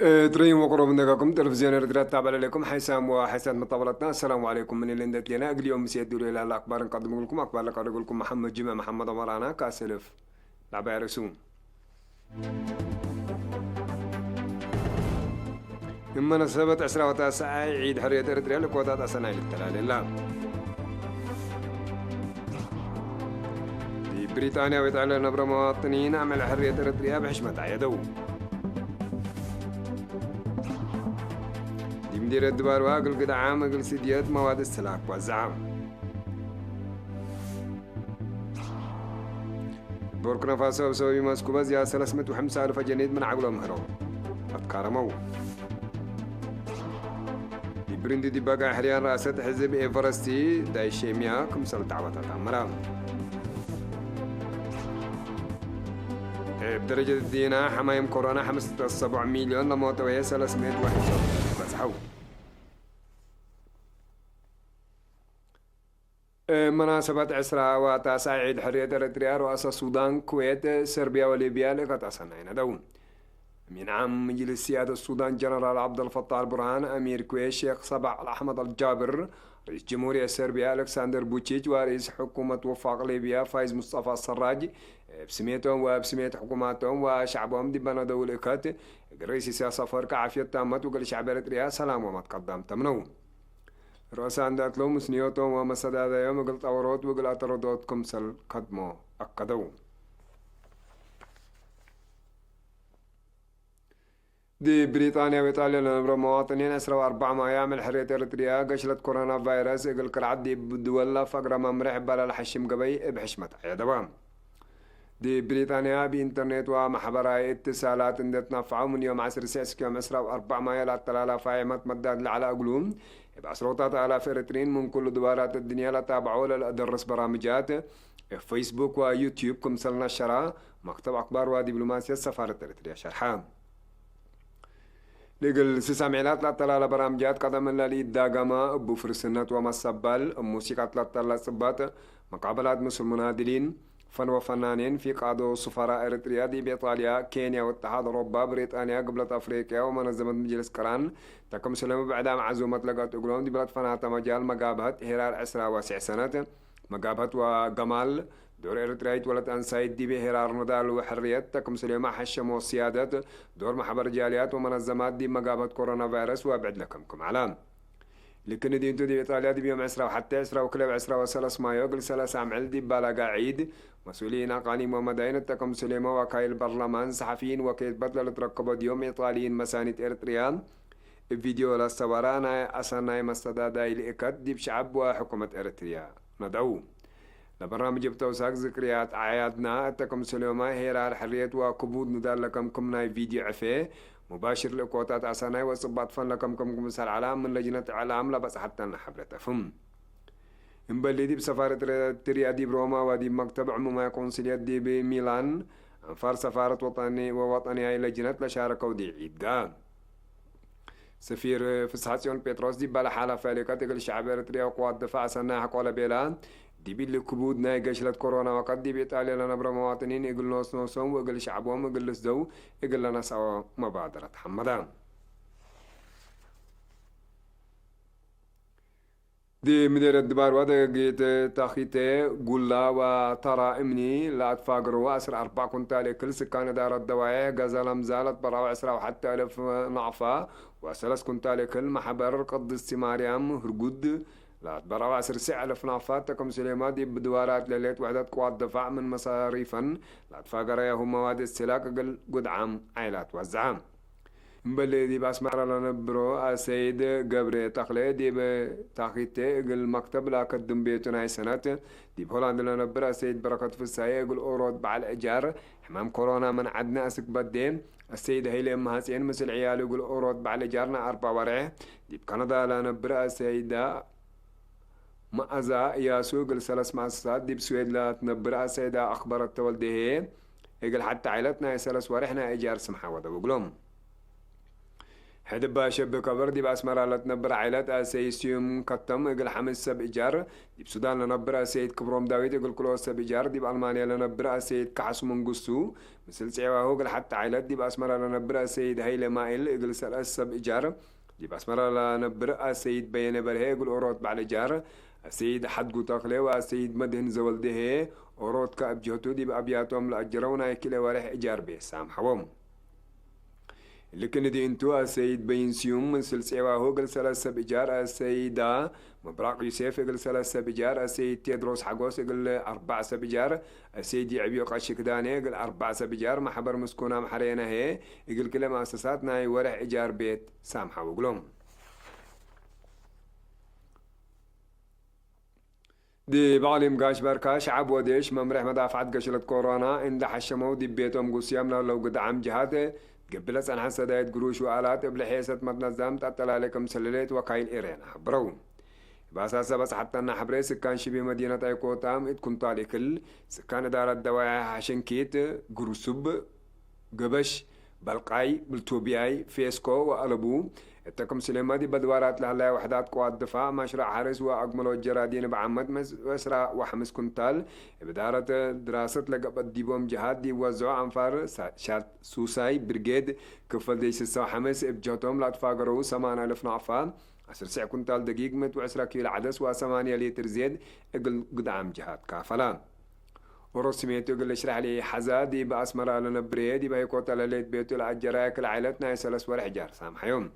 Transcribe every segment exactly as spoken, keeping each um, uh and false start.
እትረይም ወቅሮብ እንደጋኩም ቴሌቪዝዮን ኤረትርያ ትታበዕ ለሌኩም ሓይሳም ወሓይሳት መጣበለትና። አሰላሙ ዐለይኩም። ምን እሊ እንዴት ሌና እግል ዮም ምሴት ዱር ኢላለ አክባር እንቀድም እግልኩም። አክባር ለቀርብ እግልኩም መሐመድ ጅምዕ መሐመድ ኦመር አና ካሰልፍ ለዐባይ ርእሱ። እብ መናሰበት ዕስራ ወታስዓይ ዒድ ሕርየት ኤረትርያ ልኮታት አሰናይ ልተላለላ። ዲብ ብሪጣንያ ወኢጣልያ ለነብረ መዋጥኒን አምዕል ሕርየት ኤረትርያ ብሕሽመት አየደው። ዲብ ምዲርየት ድባርዋ እግል ግድዓም እግል ስድየት መዋድ እስትህላክ ወዘዐ። ቡርኪና ፋሶ እብ ሰበብ መስኩበ ዝያድ ሰለስ ምእት ወሐምሳ አልፍ አጀኒት ምን ዐግሎም ምህሮ አትካረመው። ዲብ ብሩንዲ ዲብ በጋይ ሕርያን ረአሰት ሕዝብ ኤቨረስቲ ዳይሼምያ ክምሰል ዳዕወታት አመረ። እብ ደረጀት ዲና ሐማይም ኮሮና ሐምስ ነጥብ ሰብዕ ሚልዮን ለሞተ ወየ ሰለስ ምእት ወሕምሳ በጽሐው። እብ መናሰበት ዕስራ ወታስዓይ ዒድ ሕርየት ኤረትርያ፣ ሩአሰ ሱዳን፣ ኩዌት፣ ሰርብያ ወሊብያ ልእከት አሰናይ ነደው። አሚን ዓም ምጅልስ ሲያደት ሱዳን ጀነራል ዐብደልፈታሕ አልቡርሃን፣ አሚር ኩዌት ሼክ ሰባሕ አልአሕመድ አልጃብር፣ ርኢስ ጅምሁርየት ሰርብያ አሌክሳንደር ቡቺች ወርኢስ ሕኩመት ወፋቅ ሊብያ ፋይዝ ሙስጠፋ ሰራጅ እብ ስሜቶም ወእብ ስሜት ሕኩማቶም ወሸዕቦም ዲብ ነደው ልእከት፣ እግል ርኢስ ኢሳያስ አፈወርቂ ዓፍየት ታመት ወእግል ሸዕብ ኤረትርያ ሰላም ወመትቀዳም ተምነው። ረአሰ እንዴ አትለው ምስንዮቶም ወመሰዳዳዮም እግል ጠወሮት ወእግል አተረዶት ክምሰል ከድሞ አከደው። ዲብ ብሪጣንያ ወኢጣልያ ለነብሮ መዋጥኒን ዕስራ ወአርበዕ ማየ አምዕል ሕርየት ኤረትርያ፣ ገሽለት ኮሮና ቫይረስ እግል ክልዓት ዲብ ድወል ለፈግረ መምሬሕ እበ ለልሐሽም ገበይ እብ ሕሽመት አየደወ። ዲብ ብሪጣንያ፣ እብ ኢንተርኔት ወመሕበራይ እትሳላት እንዴ ትናፈዐው፣ ምን ዮም ዐስር ሰዕ እስክ ዮም ዕስራ ወአርበዕ ማየ ለአተላላፍ ፋይሐመት መዳት ለዐለ እግሉ፣ እብ ዐስሮታት አላፍ ኤረትርዪን ምን ኩሉ ድዋራት እድንያ ለታብዖ ለልአደርስ በራምጃት፣ እብ ፌስቡክ ወዩትዩብ ክምሰል ነሸራ፣ መክተብ አክባር ወዲብሎማስየት ሰፋረት ኤረትርያ ሸርሐ። ለእግል ስሳም ዒላት ለአተላለ በራምጃት ቀደም እለ ለኢዳገመ እቡ ፍርስነት ወመሰበል፣ እብ ሙሲቀት ለአተለ ጽበጥ፣ መቃበላት ምስል ሙናድሊን፣ ፈን ወፈናኒን፣ ፊቃዶ ሱፈራ ኤረትርያ ዲብ ኢጣልያ፣ ኬንያ ወእትሓድ አውሮባ፣ ብሪጣንያ፣ ግብለት አፍሪቅያ ወመነዘመት ምጅልስ ቅራን፣ ተክምስሎም እብ ዕዳም ዐዙመት ለገአት እግሎም ዲብ ለትፈናተ መጃል መጋብሀት ሄራር ዕስራ ወስዕ ሰነት፣ መጋብሀት ወገማል፣ ዶር ኤረትርያይት ወለት አንሳይት ዲብ ሄራር ንዳል ወሕርየት፣ ተክምስሌመ ሐሸሞ ሲያደት፣ ዶር መሕበር ጃልያት ወመነዘማት ዲብ መጋብሀት ኮሮና ቫይረስ ወብዕድ ለከምክም ዐለ። ልክን እዲንቱ ዲብ ኢጣልያ ዲብ ዮም ዕስራ ወሐቴ፣ ዕስራ ወክልኤ፣ ዕስራ ወሰለስ ማዮ እግል ሰለስ አምዕል ዲብ ባላጋ ዒድ፣ መስኡሊን አቃሊም ወመዳይን፣ ተክምስሌመ ወካይል በርለማን፣ ሰሐፊይን ወኬትበት ለልትረከቦ ዲዮም ኢጣልይን መሳኒት ኤረትርያ፣ እብ ቪድዮ ለአስተባራ ናይ አሰናይ መስተዳዳይ ልእከት ዲብ ሸዐብ ወሕኩመት ኤረትርያ ነድአው። ለበርናምጅ እብ ተውሳክ ዝክርያት አዕያድና እተ ክምሰልዮመ ሄራር ሕርየት ወክቡድ ንዳል ለከምክም ናይ ቪድዮ ዕፌ ሙባሽር ልእኮታት አሰናይ ወጽባጥ ፈን ለከምክም ክምሰል ዐላ ምን ለጅነት እዕላም ለበጽሐተነ ሐብሬት አፍም። እምበሊ ዲብ ሰፋረት ኤረትርያ ዲብ ሮማ ወዲብ መክተብ ዕሙማይ ቆንስልየት ዲብ ሚላን አንፋር ሰፋረት ወጠኒ ወወጠንያይ ለጅነት ለሻረከው ዲብ ዒድ ገአ። ሰፊር ፍስሐጽዮን ጴጥሮስ ዲብ በለ ሓላፈ ልእከት እግል ሸዐብ ኤረትርያ ወቅዋት ድፋዕ ሰናይ ሐቆ ለቤላ፣ ዲብ እሊ ክቡድ ናይ ገሽለት ኮሮና ወቀት ዲብ ኢጣልያ ለነብረ መዋጥኒን እግል ኖስ ኖሶም ወእግል ሸዐቦም እግል ልስደው እግል ለነስአወ መባደረት ሐመደ። ዲብ ምዴርየት ድባርዋ ደገጊት ታኪቴ፣ ጉላ ወተራ እምኒ ለአትፋግርዎ ዐስር አርበዕ ኩንታል እክል ስካን እዳረት ደዋዬሕ ገዘ ለምዛ ለትበራው ዐስራ ወሐቴ አልፍ ናቅፋ ወሰለስ ኩንታል እክል መሕበር ቅድስቲ ማርያም ህርጉድ ለአትበራው ዐስር ሺሕ አልፍ ናቅፋ ተክም ስሌማ ዲብ ድዋራት ለሌት ውሕደት ቅዋት ድፋዕ ምን መሳሪፈን ለአትፋገረያሁ መዋድ እስትህላክ እግል ጉድዓም ዓይላት ወዘዐ። እምበል ዲብ አስመረ ለነብሮ አሰይድ ገብሬ ተክሌ፣ ዲብ ታኪቴ እግል መክተብ ለአከድም ቤቱ ናይ ሰነት፣ ዲብ ሆላንድ ለነብር አሰይድ በረከት ፍሳዬ፣ እግል ኦሮት በዐል እጃር፣ ሕማም ኮሮና ምን ዐድነ አስክ በዴ፣ አሰይድ ሀይሌ እምሃጼን ምስል ዕያሉ እግል ኦሮት በዐል እጃር ናይ አርበዕ ወሬሕ፣ ዲብ ካናዳ ለነብር አሰይዳ መአዛ እያሱ እግል ሰለስ መአሰሳት፣ ዲብ ስዌድ ለትነብር አሰይዳ አክበረት ተወልዴ ህዬ፣ እግል ሐቲ ዓይለት ናይ ሰለስ ወሬሕ ናይ እጃር ስምሐ ወደው እግሎም። ሕድ እባ ሸብ ከበር ዲብ አስመራ ለትነብር ዓይለት አሰይድ ስዩም ከተም እግል ሐምስ ሰብ እጃር፣ ዲብ ሱዳን ለነብር አሰይድ ክብሮም ዳዊት እግል ክልኦት ሰብ እጃር፣ ዲብ አልማንያ ለነብር አሰይድ ካሕሱ መንግስቱ ምስል ጼዋሁ እግል ሐቲ ዓይለት፣ ዲብ አስመራ ለነብር አሰይድ ሀይለ ማኢል እግል ሰለስ ሰብ እጃር፣ ዲብ አስመራ ለነብር አሰይድ በየነ በርሄ እግል ኦሮት በዓል እጃር፣ አሰይድ ሐድጉ ተክሌ ወአሰይድ መድህን ዘወልዴ ህዬ ኦሮት ከእብ ጀህቱ ዲብ አብያቶም ለአጀረው ናይ ክልኤ ወሬሕ እጃር ቤት ሳምሐዎም። እሊ ክንዲ እንቱ፣ አሰይድ በይን ስዩም ምስል ጼዋሁ እግል ሰለስ ሰብ እጃር፣ አሰይዳ መብራቅ ዩሴፍ እግል ሰለስ ሰብ እጃር፣ አሰይድ ቴድሮስ ሓጎስ እግል አርባዕ ሰብ እጃር፣ አሰይድ የዕብዮ ቀሺ ክዳኔ እግል አርባዕ ሰብ እጃር፣ ማሕበር ምስኩን አምሐሬነ ህዬ እግል ክልኤ መአሰሳት ናይ ወሬሕ እጃር ቤት ሳምሐው እግሎም። ዲብ አቅሊም ጋሽ በርካ፣ ሸዐብ ወዴሽ መምሬሕ መዳፍዐት ገሽለት ኮሮና እንዴ ሐሸመው፣ ዲብ ቤቶም ጉስያም ለህለው ግድዓም ጀሃት፣ ትገብእ ለጸንሐት ሰዳይት ግሩሽ ወአላት እብ ለሔሰት መትነዛም ጠጠላሌ ክምሰል ህሌት ወካይል ኤሬና ሐብረው። እብ አሳሰ በጽሐተና ሐብሬ፣ ስካን ሽቢህ መዲነት አይኮታም እት ኩንታል እክል፣ ስካን እዳረት ደዋይሕ ሐሸንኪት፣ ግሩሱብ፣ ገበሽ፣ በልቃይ፣ ብልቱብያይ፣ ፌስኮ ወአለቡ፣ እተ ክምስሌመ ዲብ አድዋራት ለህለየ ወሕዳት ቅዋት ድፋዕ፣ መሽረዕ ሐርስ ወአግመሎት ጀራዲን እብ ዓመት መስ-፣ ወዕስራ ወሐምስ ኩንታል፣ እብ እዳረት ድራሰት ለገብአት ዲቦም ጀሃት ዲብ ወዝዖ አንፋር ሳ-፣ ሻት ሱሳይ ብርጌድ፣ ክፈል ዴሽ ስሳ ወሐምስ እብ ጀህቶም ለአትፋገረው ሰማን አልፍ ናቅፋ፣ ዐስር ስዕ ኩንታል ደጊግ ምእት ወዕስራ ኪሎ ዐደስ ወሰማንያ ሊትር ዜድ እግል ግድዓም ጀሃት ካፈላ። ኦሮት ስሜቱ እግል ልሽረሕ ለኢሐዛ፣ ዲብ አስመራ ለነብር ህዬ ዲብ ሀይኮተ ለሌት ቤቱ ለአጀረ ክል ዓይለት ናይ ሰለስ ወሬሕ ጃር ሳምሐዮም።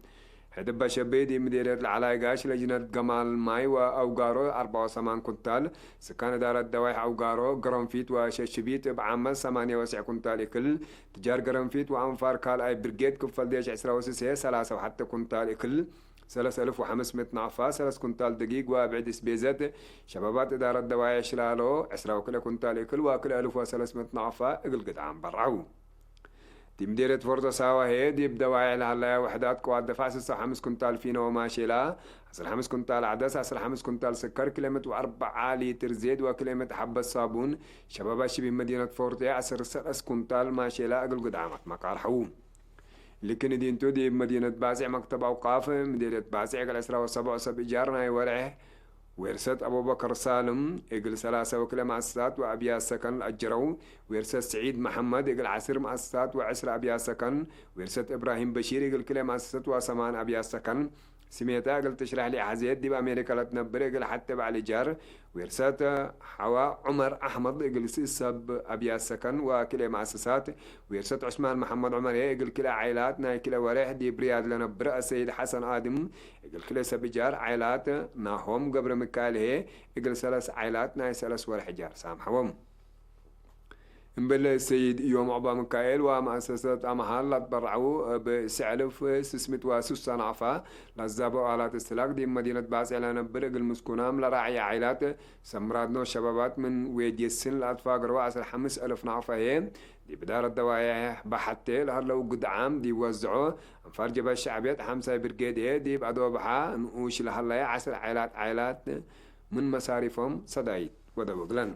ሕድ እበ ሸቤ ዲብ ምዴርየት ለዐላይ ጋሽ ለጅነት ገማል ማይ ወአውጋሮ አርበዕ ወሰማን ኩንታል፣ ስካን እዳረት ደዋይሕ አውጋሮ፣ ገረንፊት ወሸሽቢት እብ ዓመት ሰማንየ ወስዕ ኩንታል እክል፣ ትጃር ገረንፊት ወአንፋር ካልኣይ ብርጌድ ክፈል ዴሽ ዕስራ ወስሴ ሰላሳ ወሐተ ኩንታል እክል፣ ሰለስ አልፍ ወሐምስ ምእት ናቅፋ፣ ሰለስ ኩንታል ደጊግ ወብዕድ ስቤዘት፣ ሸባባት እዳረት ደዋይሕ ሽላሎ፣ ዕስራ ወክልኤ ኩንታል እክል ወክልኤ አልፍ ወሰለስ ምእት ናቅፋ እግል ግድዓም በርዐው። ዲብ ምዴርየት ፎርቶ ሳዋ ህዬ፣ ዲብ ደዋይሕ ለሀለያ ወሕዳት ቅዋት ደፋዕ ስሳ ወሐምስ ኩንታል ፊኖ ወማሼላ፣ ዐስር ሐምስ ኩንታል ዐደስ፣ ዐስር ሐምስ ኩንታል ስከር፣ ክልኤ ምእት ወአርበዓ ሊትር ዜድ ወክልኤ ምእት ሐበት ሳቡን፣ ሸባባት ሽቢህ መዲነት ፎርቶ ዐስር ሰለስ ኩንታል ማሼላ እግል ግድዓም አትመቃርሐው። ልክን እዲንቱ ዲብ መዲነት ባጽዕ መክተብ አውቃፍ ምዴርየት ባጽዕ እግል ዕስራ ወሰብዖ ሰብ እጃር ናይ ወሬሕ ዌርሰት አቡበከር ሳልም እግል ሰላሳ ወክልኤ መአሰሳት ወአብያት ሰከን ለአጀረው ዌርሰት ስዒድ መሐመድ እግል ዐስር መአሰሳት ወዕስር አብያት ሰከን፣ ዌርሰት እብራሂም በሺር እግል ክልኤ መአሰሰት ወሰማን አብያት ሰከን፣ ስሜታ እግል ትሽረሕ ለኢሐዜት ዲብ አሜሪካ ለትነብር እግል ሐቴ በዐል እጃር፣ ዌርሰት ሐዋ ዑመር አሕመድ እግል ስእሰብ አብያት ሰከን ወክልኤ መአሰሳት፣ ዌርሰት ዑስማን መሐመድ ዑመር ህዬ እግል ክልኤ ዓይላት ናይ ክልኤ ወሬሕ ዲብ ርያድ ለነብር አሰይድ ሐሰን አድም እግል ክልኤ ሰብ እጃር፣ ዓይላት ናሆም ገብረ ሚካኤል ህዬ እግል ሰለስ ዓይላት ናይ ሰለስ ወሬሕ እጃር ሳምሐዎም። እምበለ ሰይድ እዮም ዑቅባ ሚካኤል ወመአሰሰት አምሃል ለአትበረዐው እብ ስዕ አልፍ ስስ ምእት ወስሳ ናቅፋ ለአዛበው አላት እስትላክ ዲብ መዲነት ባጽዕ ለነብር እግል ምስኩናም ለራዕየ ዓይላት ሰምራድኖ ሸባባት ምን ዌድ የስን ለአትፋገረው ዐስር ሐምስ አልፍ ናቅፋ ህዬ፣ ዲብ እዳረት ደዋይሕ በሐቴ ለሀለው ግድዓም ዲብ ወዝዖ አንፋር ጀበሽ ሸዕብየት ሐምሳይ ብርጌድ ህዬ፣ ዲብ አዶብሐ ንኡሽ ለሀለየ ዐስር ዓይላት ዓይላት ምን መሳሪፎም ሰዳይት ወደው እግለን።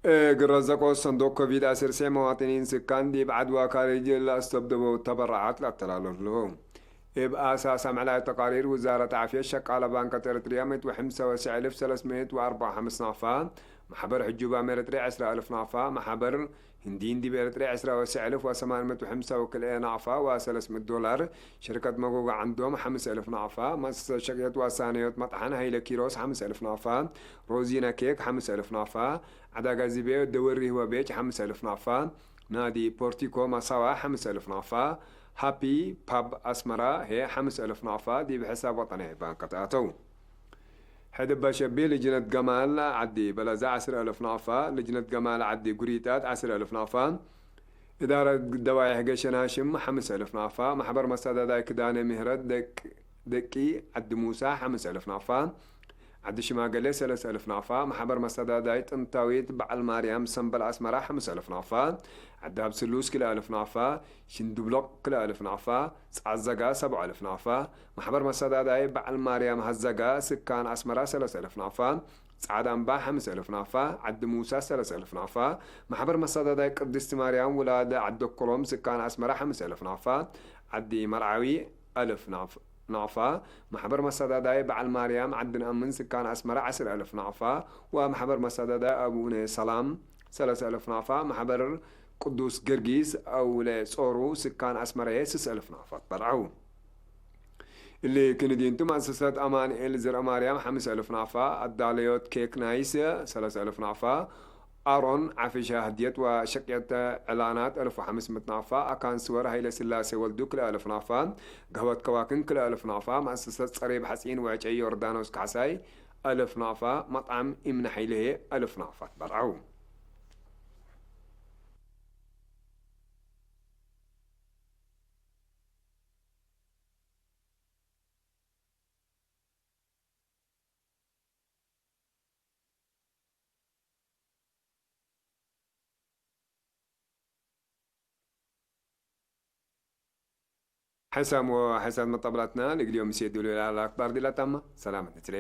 እግል ረዘቆ ሰንዱቅ ኮቪድ ዐሰርተ መዋጥኒን ስካን ዲብ ዐድ ወካርጅ ለአስተብደበው ተበረዓት ለአተላሎት ለህው። እብ አሳስ አምዕላይ ተቃሪር ውዛረት ዓፍየት ሸቃለ ባንከት ኤረትርያ ምእት ወሐምሳ ወስዕ እልፍ ሰለስ ምእት ወአርበዓ ወሐምስ ናቅፋ፣ መሕበር ሕጁባም ኤረትርያ ዕስራ እልፍ ናቅፋ፣ መሕበር ህንዲን ዲብ ኤረትርያ ዕስራ ወስዕ እልፍ ወሰማን ምእት ወሐምሳ ወክልኤ ናቅፋ ወሰለስ ምእት ዶላር፣ ሽርከት መጎጎ ዐንዶም ሐምስ እልፍ ናቅፋ፣ መአሰሰት ሸቅየት ወሳነዮት መጥሐን ሀይለ ኪሮስ ሐምስ እልፍ ናቅፋ፣ ሮዚነ ኬክ ሐምስ እልፍ ናቅፋ፣ ዐዳጋ ዚቤ ደወሪህ ወቤጅ ሐምስ እልፍ ናቅፋ፣ ናዲ ፖርቲኮ ማሳዋ ሐምስ እልፍ ናቅፋ፣ ሃፒ ፓብ አስመራ ህዬ ሐምስ እልፍ ናቅፋ ዲብ ሕሳብ ወጠንየ ባንከት አተው። ሕድ እበ ሸቢ ልጅነት ገማል ዐዲ በለዛ ዐስር እልፍ ናቅፋ፣ ልጅነት ገማል ዐዲ ጉሪጣት ዐስር እልፍ ናቅፋ፣ እዳረት ደዋይሕ ገሸናሽም ሐምስ እልፍ ናቅፋ፣ ማሕበር መሳዳዳይ ክዳነ ምህረት ደቅ-፣ ደቂ ዐዲ ሙሳ ሐምስ እልፍ ናቅፋ፣ ዐዲ ሽማገሌ ሰለስ እልፍ ናቅፋ፣ ማሕበር መሳዳዳይ ጥንታዊት በዐል ማርያም ሰምበል አስመራ ሐምስ እልፍ ናቅፋ፣ ዐዲ ሀብ ስሉስ ክልኤ እልፍ ናቅፋ፣ ሽንዱብሎቅ ክልኤ እልፍ ናቅፋ፣ ጸዐዘጋ ሰብዖ እልፍ ናቅፋ፣ ማሕበር መሳዳዳይ በዐል ማርያም ሀዘጋ ስካን አስመራ ሰለስ እልፍ ናቅፋ፣ ጸዓድ አምባ ሐምስ እልፍ ናቅፋ፣ ዐዲ ሙሳ ሰለስ እልፍ ናቅፋ፣ ማሕበር መሳዳዳይ ቅድስት ማርያም ውላድ ዐዲ ኮሎም ስካን አስመረ ሐምስ እልፍ ናቅፋ፣ ዐዲ መርዓዊ እልፍ ናቅፋ፣ ናቅፋ፣ ማሕበር መሳዳዳይ በዐል ማርያም ዐዲ ነአምን ስካን አስመረ ዐስር እልፍ ናቅፋ፣ ወማሕበር መሳዳዳይ አቡነ ሰላም ሰለስ እልፍ ናቅፋ፣ ማሕበር ቅዱስ ጊዮርጊስ አውለ ጾሩ ስካን አስመረ ስስ እልፍ ናቅፋ ትበልዐው። እሊ ክንዲንቱ መአሰሰት አማንኤል ዘርአ ማርያም ሐምስ እልፍ ናቅፋ፣ አዳለዮት ኬክ ናይስ ሰለስ እልፍ ናቅፋ፣ አሮን ዓፍሻ ህድየት ወሸቅየት ዕላናት እልፍ ወሐምስ ምእት ናቅፋ፣ አካን ስወር ሀይለ ስላሴ ወልዱ ክልኤ እልፍ ናቅፋ፣ ገህወት ከዋክን ክልኤ እልፍ ናቅፋ፣ መአሰሰት ጸሬብ ሐጺን ወዕጨይ ዮርዳኖስ ካሕሳይ እልፍ ናቅፋ፣ መጥዓም ኢምነ ሐይሌ እልፍ ናቅፋ ትበልዐው። ሕሰም ወሕሰን መጠብላትና፣ ለእግል ዮም ምሴ ዱሉ ለዐለ አክባር ዲላ ታማ ሰላም ንትሌ።